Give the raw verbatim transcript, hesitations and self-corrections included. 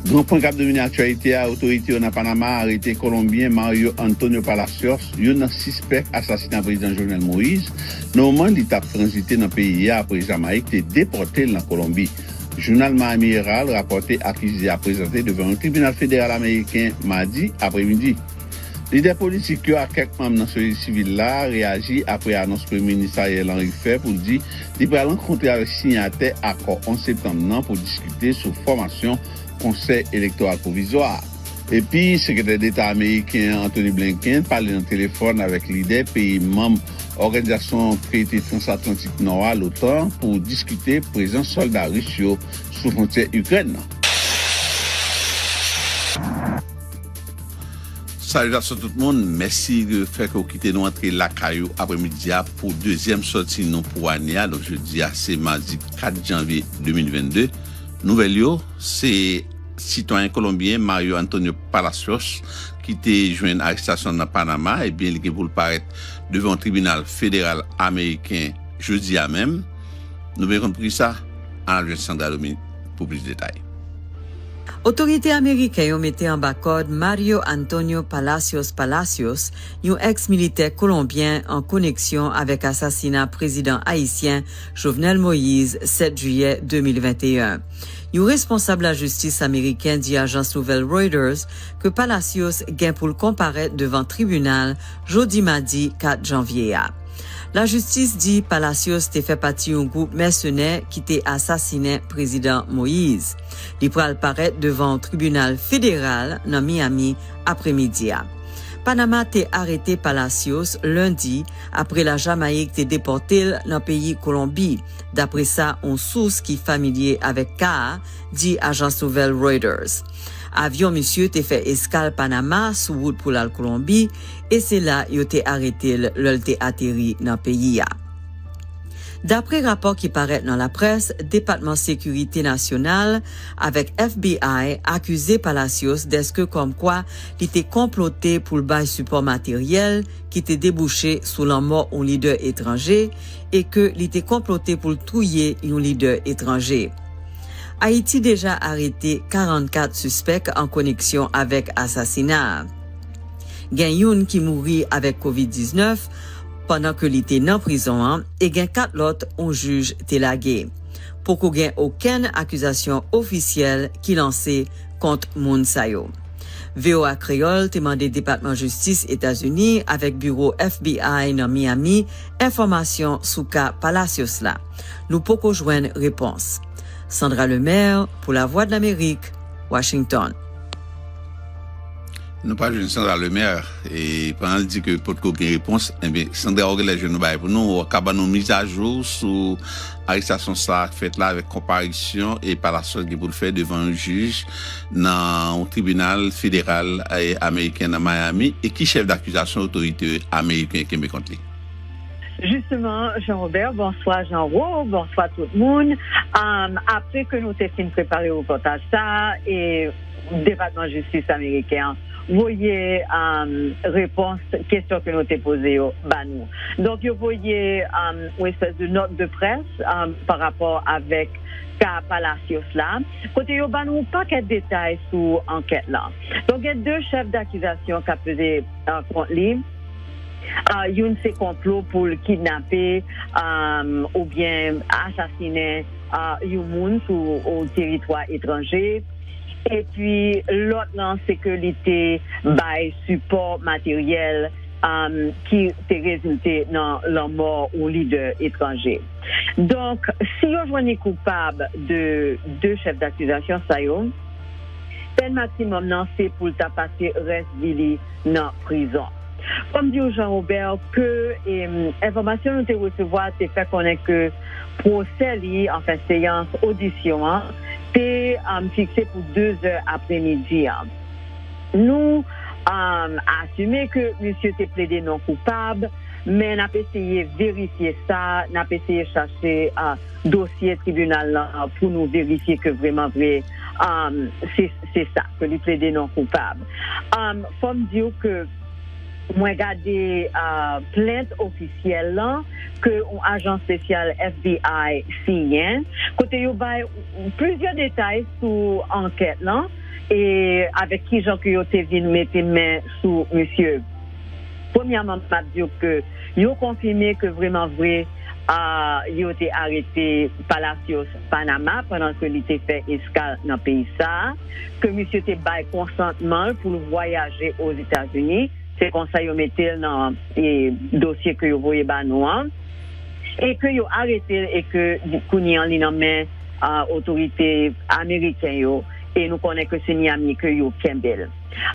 Gran pwen k ap domine aktyalite a, otorite yo nan Panama arete Kolonbyen Mario Antonio Palacios, youn nan sispèk asasina Prezidan Jovenel Moïse, nan moman li t ap tranzite nan peyi a apre Jamayik te depòte l nan Kolonbi. Jounal Miami Herald rapòte akize a prezante devan yon tribinal federal ameriken madi apremidi. Lidè politik yo ak kèk manm nan sosyete sivil la reyaji apre anons Premye Minis Ariel Henry fè pou l di li pral rankontre avèk siyatè akò onz septanm nan pou diskite sou fòmasyon Konsèy Elektoral Pwovizwa a. Epi, Sekretè Deta ameriken an, Antony Blinken, pale nan telefòn avèk lidè peyi manm Òganizasyon Trete Transatlantik Nò a, l'OTAN, pou diskite prezans sòlda ris yo sou fwontyè Ikrèn nan. Salitasyon tout moun, mèsi de fè ke w kite nou antre lakay ou apremidi a pou dezyèm sòti nou pou ane a. Donk, jodi a, se madi kat janvye de mil vennde. Nouvèl yo, se sitwayen kolonbyen Mario Antonio Palacios, ki te jwenn arestasyon nan Panama, ebyen, li gen pou l parèt devan yon tribinal federal ameriken jodi a menm. Nou vle konn poukisa? Ann al jwenn Sandra Dominique pou plis detay. Otorite ameriken yo mete anba kòd Mario Antonio Palacios Palacios, yon èks militè kolonbyen an koneksyon avèk asasina prezidan ayisyen Jovenel Moïse, sèt jiyè de mil venteyen. Yon responsab lajistis ameriken di ajans nouvèl Reuters ke Palacios gen pou l konparèt devan tribinal jodi madi kat janvye a. Lajistis di Palacios te fè pati yon gwoup mèsenè ki te asasinen Prezidan Moïse. Li pral parèt devan yon tribinal federal nan Miami apremidi a. Panama te arete Palacios lendi apre Lajamayik te depòte l nan peyi Kolonbi, dapre sa yon sous ki familye avèk ka a di ajans nouvèl Reuters. Avyon misye te fè eskal Panama sou wout pou l al Kolonbi, e se la yo te arete l lè l te ateri nan peyi a. Dapre rapò ki parèt nan laprès, Depatman Sekirite Nasyonal avèk F B I akize Palacios dèske kòmkwa li te konplote pou l bay sipò materyèl ki te debouche sou lanmò yon lidè etranje e ke li te konplote pou l touye yon lidè etranje. Ayiti deja arete karannkat sispèk an koneksyon avèk asasina a. Gen youn ki mouri avèk kovid diznèf pandan ke li te nan prizon an e gen kat lòt yon jij te lage. Poko gen okenn akizasyon ofisyèl ki lanse kont moun sa yo. V O A Kreyòl te mande Depatman Jistis Etazini avèk biwo F B I nan Miami enfòmasyon sou ka Palacios la. Nou poko jwenn repons. Sandra Lemaire pou Lavwadlamerik, Washington. Nou pa jwenn Sandra Lemaire, e pandan l di ke potko gen repons, ebyen, Sandra, ou genlè jwenn nou bay pou nou, ou ka ban nou mizajou sou arestasyon sa a k fèt la avèk konparisyon e Palacios gen pou l fè devan yon jij nan yon tribinal federal, e, ameriken nan Miami, e ki chèf dakizasyon otorite ameriken kenbe kont li? Jisteman, Jean Robert, bonswa Jean Ro, bonswa tout moun. Um, apre ke nou te fin prepare repòtaj sa a, e Depatman Jistis ameriken an voye, um, repons kesyon ke nou te poze yo ba nou. Donk, yo voye, um, yon espès de nòt de près, um, pa rapò avèk ka Palacios la, kote yo ba nou yon pakèt detay sou ankèt lan. Donk, gen de chèf dakizasyon k ap peze, uh, kont li. Ah, youn se konplo pou l kidnape, um, oubyen asasinen, ah, yon moun sou yon teritwa etranje. Epi lòt lan se ke li te bay sipò materyèl, um, ki te rezilte nan lanmò yon lidè etranje. Donk, si yo jwenn li koupab de de chèf dakizasyon sa yo, pèn maksimòm nan se pou l ta pase rès vi li nan prizon. Fò m di w, Jean Robert, ke, em, enfòmasyon nou te resevwa te fè konnen ke pwosè li, anfen, seyans odisyon an, te, em, fikse pou dezè apremidi an. Nou, em, asime ke misye te plede non koupab, men n ap eseye verifye sa, n ap eseye chache, a, dosye tribinal lan pou nou verifye ke vrèman vre, um, se, se sa, ke li plede non koupab. Um, fò m di w ke mwen gade, uh, plent ofisyèl lan ke yon ajan espesyal F B I siyen, kote yo bay plizyè detay sou ankèt lan, e avèk kijan ke yo te vin mete men sou misye. Premyèman, m ap di w ke yo konfime ke vrèman vre, a, yo te arete Palacios Panama pandan ke li te fè eskal nan peyi sa a, ke misye te bay konsantman l pou l vwayaje Ozetazini. Se konsa yo mete l nan, e, dosye ke yo voye ba nou an, e ke yo arete l, e ke kounye an li nan men, a, otorite ameriken yo, e nou konnen ke se Miami ke yo kenbe l.